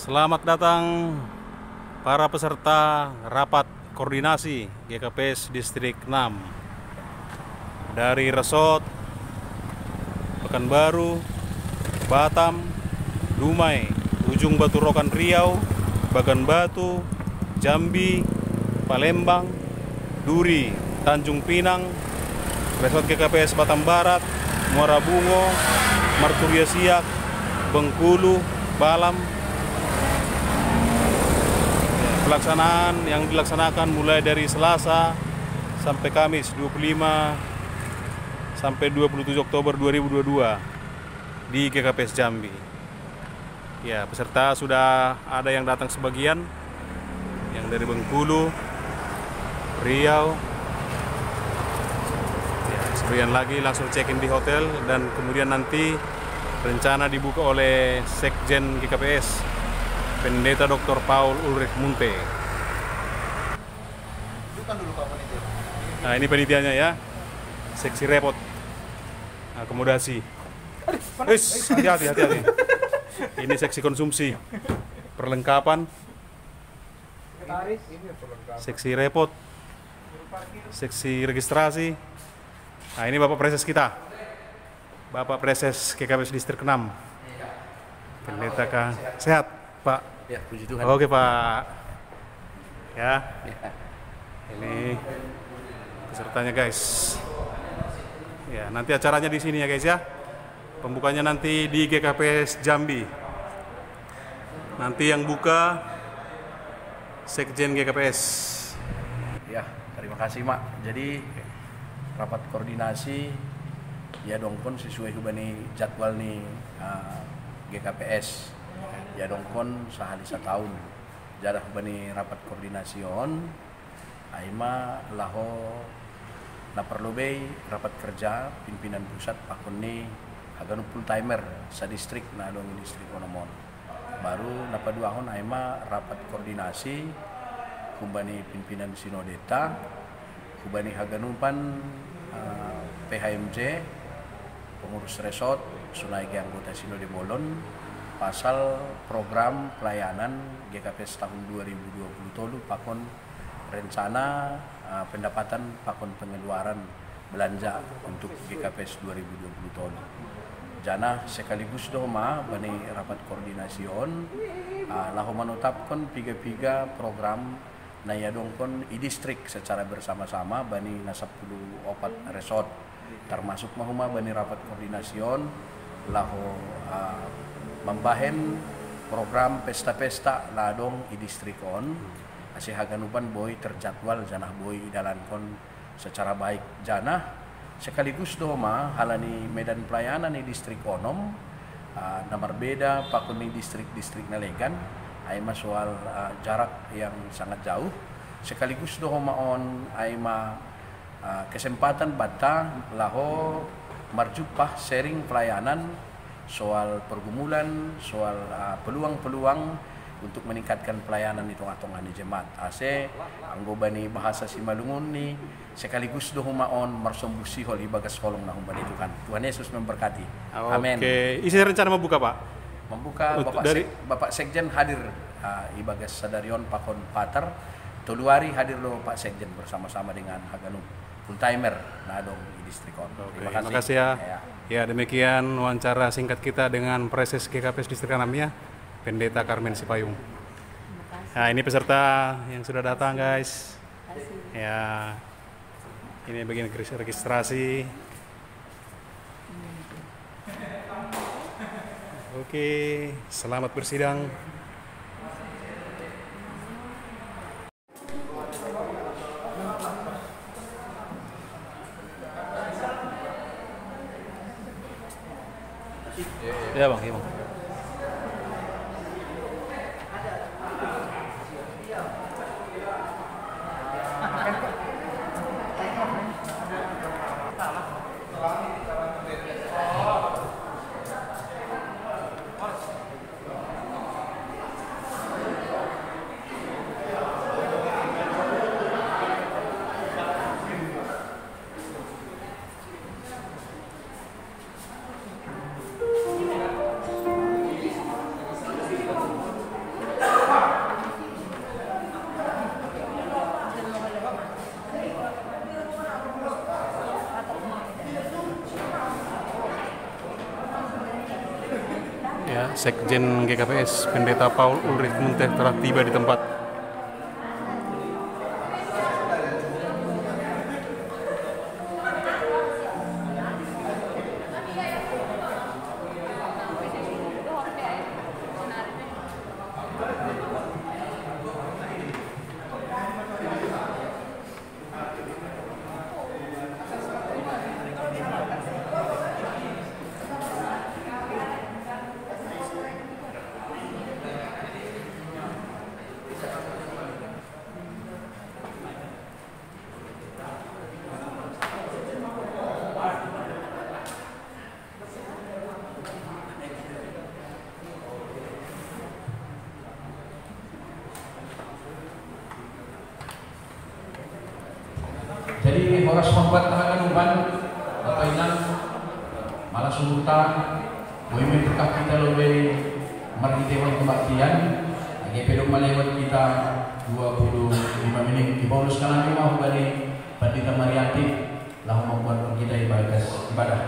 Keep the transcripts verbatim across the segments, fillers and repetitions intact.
Selamat datang para peserta rapat koordinasi G K P S Distrik enam dari resort Pekanbaru, Batam, Dumai, Ujung Batu Rokan Riau, Bagan Batu, Jambi, Palembang, Duri, Tanjung Pinang, Resort G K P S Batam Barat, Muara Bungo, Marturia Siak, Bengkulu, Balam. Pelaksanaan yang dilaksanakan mulai dari Selasa sampai Kamis, dua puluh lima sampai dua puluh tujuh Oktober dua ribu dua puluh dua di G K P S Jambi. Ya, peserta sudah ada yang datang sebagian, yang dari Bengkulu, Riau. Ya, sebagian lagi langsung check-in di hotel dan kemudian nanti rencana dibuka oleh Sekjen G K P S, Pendeta Doktor Paul Ulrich Munte. Nah, ini panitianya ya, seksi repot, akomodasi. Wis, hati-hati, hati-hati. Ini seksi konsumsi, perlengkapan, seksi repot, seksi registrasi. Nah, ini Bapak Preses kita, Bapak Preses G K P S Distrik enam. Pendeta K. Sehat, Pak? Ya, puji Tuhan. Oke, Pak. Ya. Ya. Ini pesertanya, guys. Ya, nanti acaranya di sini ya, guys ya. Pembukanya nanti di G K P S Jambi. Nanti yang buka Sekjen G K P S. Ya, terima kasih, Mak. Jadi, rapat koordinasi ya dongkon sesuai hubani jadwal ni, ah, G K P S. Ya dongkon sahali satahun. Jadah hubani rapat koordinasi on, ai ma laho na parlobei rapat kerja pimpinan pusat pakon ni haganup full timer sadistrik na adong i distrik onom on. Baru na paduahon ai ma rapat koordinasi hubani pimpinan sinodeta, hubani haganupan, eh, P H M J, pengurus resort, sonai ge anggota sinode bolon, pasal program pelayanan G K P S tahun dua ribu dua puluh tolu pakon rencana, eh, pendapatan pakon pengeluaran belanja untuk G K P S dua ribu dua puluh tolu. Janah sekaligus do ma bani rapat koordinasi on, ah, laho manotapkon piga-piga program na iadongkon i distrik secara bersama-sama bani na sapuluh opat resort, termasuk ma homa bani rapat koordinasi on laho, ah, mambahen program pesta-pesta na adong i distrik on, ase haganupan boi terjadwal janah boi idalankon secara baik. Janah sekaligus do ma halani medan pelayanan i distrik onom, ah, na marbeda pakon ni distrik-distrik na legan, ai ma soal, ah, jarak yang sangat jauh. Sekaligus do ma on ai ma, ah, kesempatan banta laho marjumpah sharing pelayanan soal pergumulan, soal, ah, peluang-peluang untuk meningkatkan pelayanan di tengah-tengah ni jemaat. Ase anggo bani bahasa Simalungun ni, sekaligus do homa on marsombu sihol ibagas holong na humbani Tuhan. Tuhan Yesus memberkati. Amin. Oke, isi rencana membuka, Pak? Membuka. Untuk Bapak dari Sek-, Bapak Sekjen hadir, ah, ibagas sadari on pakon patar, tolu ari hadir do Pak Sekjen bersama-sama dengan haganup full timer na adong di distrik on. Oke, terima kasih. Terima kasih ya. Ya. Ya, demikian wawancara singkat kita dengan Preses G K P S Distrik enam ya, Pendeta Karmen Sipayung. Terima kasih. Nah, ini peserta yang sudah datang, guys. Terima kasih. Ya, ini bagian regis-, registrasi. Oke, selamat bersidang. Iya, Bang, iya, Bang. Sekjen G K P S, Pendeta Paul Ulrich Munteh, telah tiba di tempat. Jadi, horas mambuat haganupan, Bapa Inang, malas huta, boh i ma i pungkah hita lobei marhitehon kebaktian, age pe dung malewat hita dua puluh lima menit. Ipaulus hita ma hubani Pandita Marianti, laho mambuat hita ibadah, ibadah.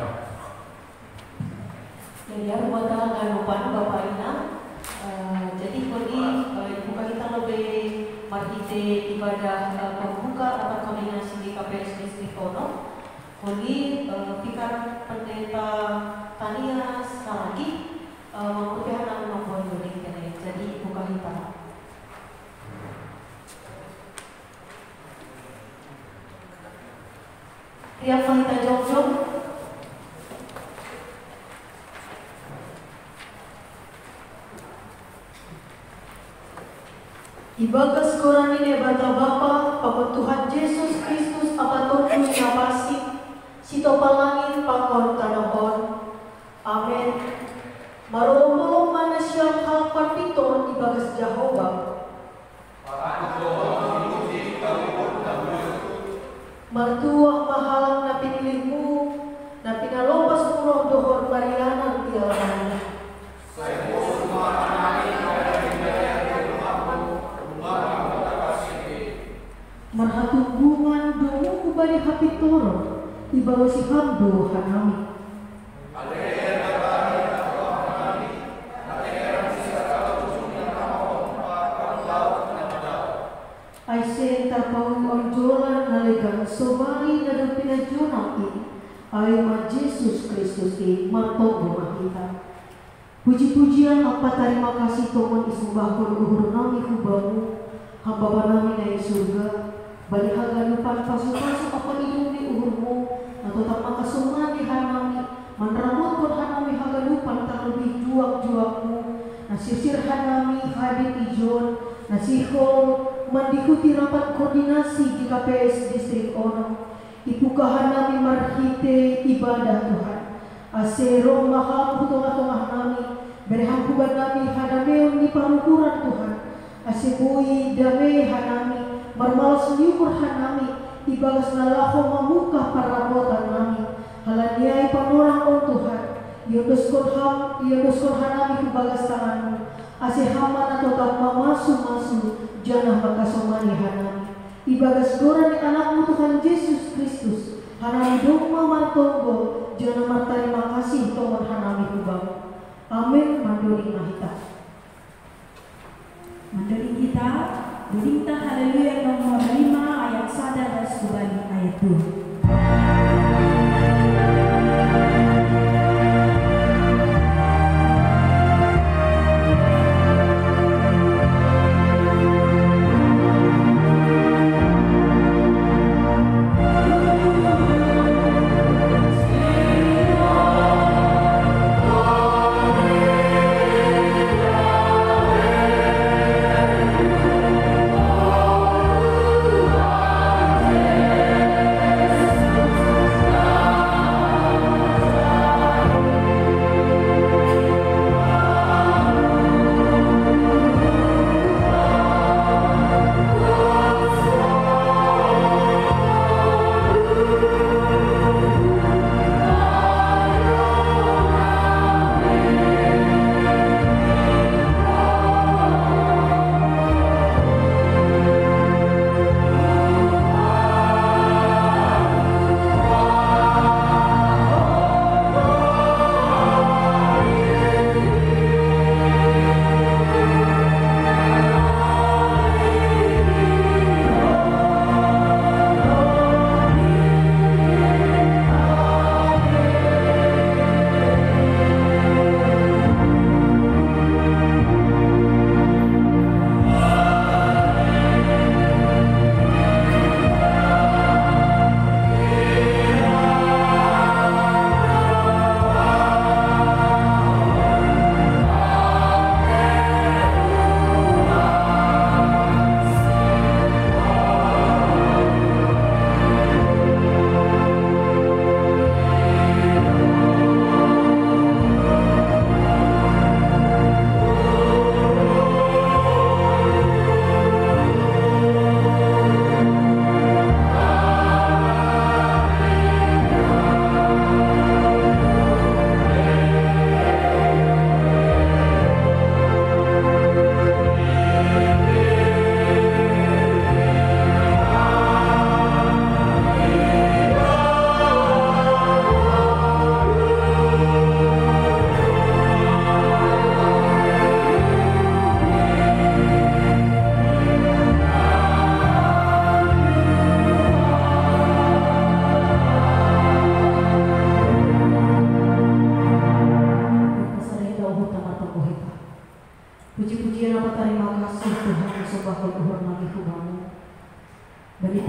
Jadi, arumata haganupan Bapa Inang, eh, jadi hodi, eh, ibuka hita lobei marhite ibadah, eh, pembuka rapat koordinasi di K P S Distrik Onom, hodi, eh, pikar Pendeta Tania Saragih, eh, mangurpi hita mambuat hodi kene. Jadi, ibuka hita. Riap ma hita jongjong. Ibagas goran ni Debata Bapa, pakon Tuhan Jesus Kristus, Ama Tonduy na Pansing, Sitopa langit pakon tanoh on. Amen. Marolopolop ma nasiam halak parpintor ibagas Jahowa. Martuah ma halak na pinilih-Mu, na pinalopas-Mu roh dohot marianan di alaman. Marhatombungan do Mu hubani hapintoron, ibalosi Ham do hanami. Ai seng tarpauli onjolan na legan sobali na dob pinajonok i, ai ma Jesus Kristus i, martonggo ma hita. Puji-pujian ampa tarima kasih tongon isumbahkon uhurnami hu Bamu, Ham Bapanami na i surga, bani haganupan pasu-pasu ampa ilumu ni uhur-Mu, na totap mangkasomani hanami, manramotkon hanami haganupan tarlobih juak-juak-Mu, na sirsir hanami hadir ijon, na sihol mandihuti rapat koordinasi di G K P S Distrik Onom, ibuka hanami marhite ibadah Tuhan. Ase roh ma Ham hu tongah-tongah nami, bere Ham hubannami hadameon ni paruhuran Tuhan, ase boi dame hanami, marmalas ni uhur hanami, ibagas na laho mamungkah parramotan nami. Halani ai panorang on Tuhan, iondoskon Ham, iondoskon hanami hu bagas tangan-Mu, ase Ham ma na totap mamasu-masu, janah mangkasomani hanami. Ibagas goran ni Anak-Mu Tuhan Jesus Kristus, hanami domma martonggo, janah martarima kasih tongon hanami hu Bamu. Amen, mandoding ma hita. Mandoding hita, dodingta Haleluya nomor lima ayat sada das hubani ayat dua.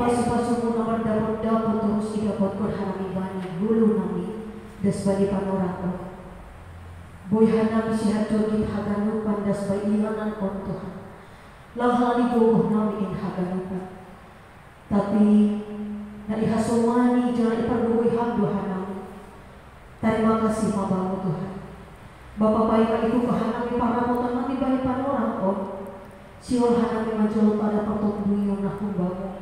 Pasu-pasu muna mardapot-dapot torus idapotkon hanami bani ngolu nami das bani panorang on. Boi hanami sehat jolma haganupan das bani inganan on Tuhan. Laho hali gogoh nami in haganupan. Tapi na ihasomani jala ipargogoi Ham do hanami. Tarima kasih ma Bamu Tuhan. Bapa, paima ihupa hanami parrapotan nami bani panorang on. Sihol hanami manjalo pada partondungion na humbamu.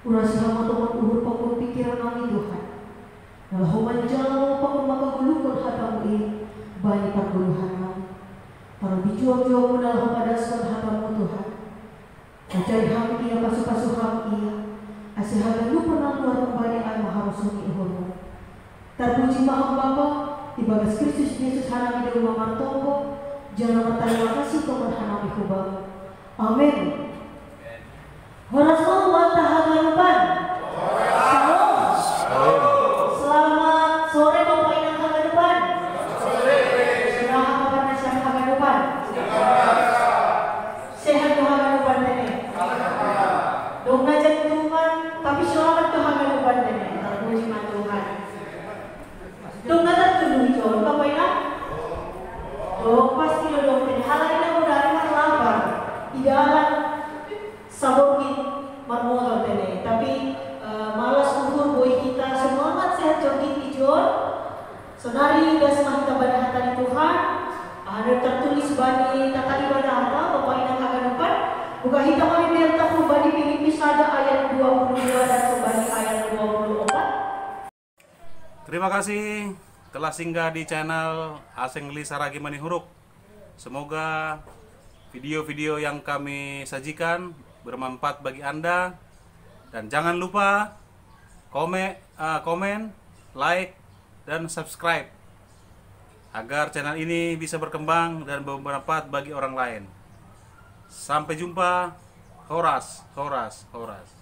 Urasi Ham ma tongon uhur pakon pingkiran nami Tuhan. Na laho manjalo pakon mangagoluhon hatamu i bani pargoluhan nami. Tarlobih juak-juak muna laho padaskon hatamu Tuhan. Ajari Ham ia, pasu-pasu Ham ia. Ase haganupan na luar humbani ai maharosuhi uhurmu. Tarpuji ma Ham Bapa, ibagas Kristus Jesus hanami do martonggo, jala martarima kasih tongon hanami hu Bamu. Amen. Horas ma hubanta haganupan. Shalom. Selamat sore Bapak Inang haganupan. Selamat sore. Selamat haganupan. Sehat do haganupan tene. Dong na jantungan, tapi selamat do haganupan tene. Tarpuji ma Tuhan. Dong na tartundung jo on Bapak Inang? Dong, pasti do dong tene. Halani na godari marlapar. Idalan saborngin marmotor tene. Tapi eh, malas uhur boi hita semangat sehat jolma i jo on. Sonari das ma hita bani hata ni Tuhan. Aha na tartulis bani tata ibadah hata, Bapak Inang haganupan. Buka hita ma Bibelta humbani Filipi sada ayat dua puluh dua dan humbani ayat dua puluh empat. Terima kasih telah singgah di channel Aseng Li Saragi Manihuruk. Semoga video-video yang kami sajikan bermanfaat bagi Anda. Dan jangan lupa komen, eh, komen, like, dan subscribe agar channel ini bisa berkembang dan bermanfaat bagi orang lain. Sampai jumpa. Horas, horas, horas.